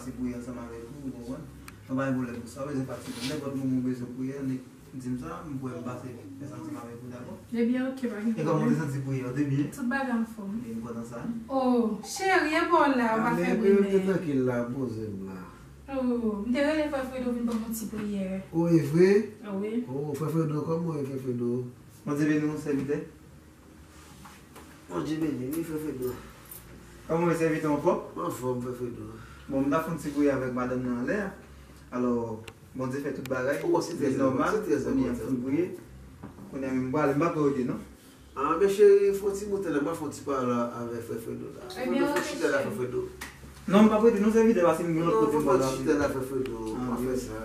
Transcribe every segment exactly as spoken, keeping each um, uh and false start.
Ti priyè ansanm avèk ou, ou konprann? Mwen pa gen pwoblèm pou sa, ou bezwen fatige. Nenpòt moman ou bezwen priyè, di m sa, m prè m pase fè sa ansanm avèk ou, dakò? Ebyen, oke, pa gen pwoblèm. E kòman ou te santi priyè a? Ou te byen? Tout bagay anfòm. Ebyen, m kontan sa. Oh, cheri, e pa w la, ou pa fè bri, men. Mwen te trankil la, poze m la. Oh, m te rele frè Fredo vin ban m yon ti priyè. Oh, e vre? Ah wi. Oh, frè Fredo, kòman w ye, frè Fredo? Bondye beni w, sèvitè. Bondye beni w, wi, frè Fredo. Kòman w ye, sèvitè, anfòm? Anfòm, frè Fredo. Bon, m ta fè yon ti priyè avèk madanm nan anlè a. Alò, Bondye fè tout bagay. Oh, se trè enpòtan, se trè enpòtan. Kounye a, m fin priye. Kounye a, m prale, m pa twò rete, non. Ah, men cheri, fè yon ti bout tan la, m ap fè yon ti pale avèk frè Fredo la. Ebyen, oke, cheri. Frè Fredo, fè chita la, frè Fredo. Non, m p ap rete non, sèvitè, paske m gen lòt kote m pral ale. Non, fè yon ti chita la, frè Fredo. Ah, m ap fè sa.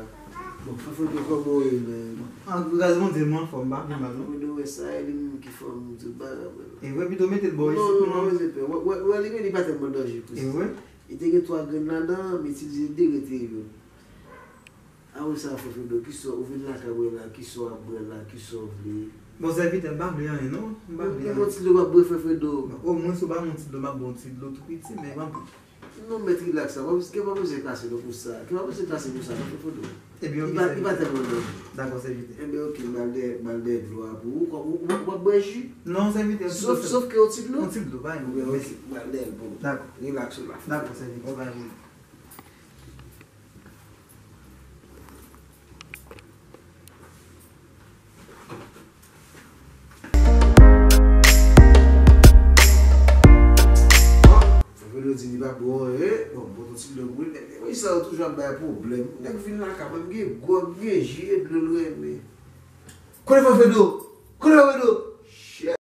Bon, frè Fredo, kòman w ye, men? Ah, gras Bondye, m anfòm, m pa pi mal, non. Fredo, wè sa, e li menm ki fè m tout bagay, mwen. E vre, pito mete l bò isit, non, non, non, pa bezwen pè. Wè, wè, wè, li menm, li pa tèlman danje pou sa. E vre? Li te gen twa grenn ladan, m itilize de, rete youn. Apre sa, frè Fredo, kisa w vin lakay mwen la, kisa w ap bwè la, kisa w vle? Bon, sèvitè, m pa vle anyen, non. M pa vle anyen. Ou gen yon ti dlo w ap bwè, frè Fredo? Omwen, si w ba m yon ti dlo, m ap ba w yon ti dlo tou piti, men m ap... Non, mèt rilaks la. Kè pa bezwen kase non pou sa. Kè pa bezwen kase pou sa, non, frè Fredo. Ebyen, oke, sèvitè. Li pa, li pa tèlman danje. Dakò, sèvitè. Ebyen, oke, m al dèyè, m al dèyè dlo a pou ou. Ou, ou, ou, ou ap bwè ji? Non, sèvitè, yon ti dlo. Sof, sof ke yon ti dlo? Yon ti dlo, pa yon pwoblèm. Ebyen, oke, m al dèyè l pou ou. Dakò. Rilaks ou la, frè. Dakò, sèvitè, pa yon pwoblèm. Bon, frè Fredo di li pa bon, eh, bon, bon, ti dlo pou li, men, men, men, sa yo toujou ap bay pwoblèm. Nèg vin lakay mwen, m gen gwòg, m gen ji, e dlo l renmen. Kote frè Fredo? Kote frè Fredo? Shit.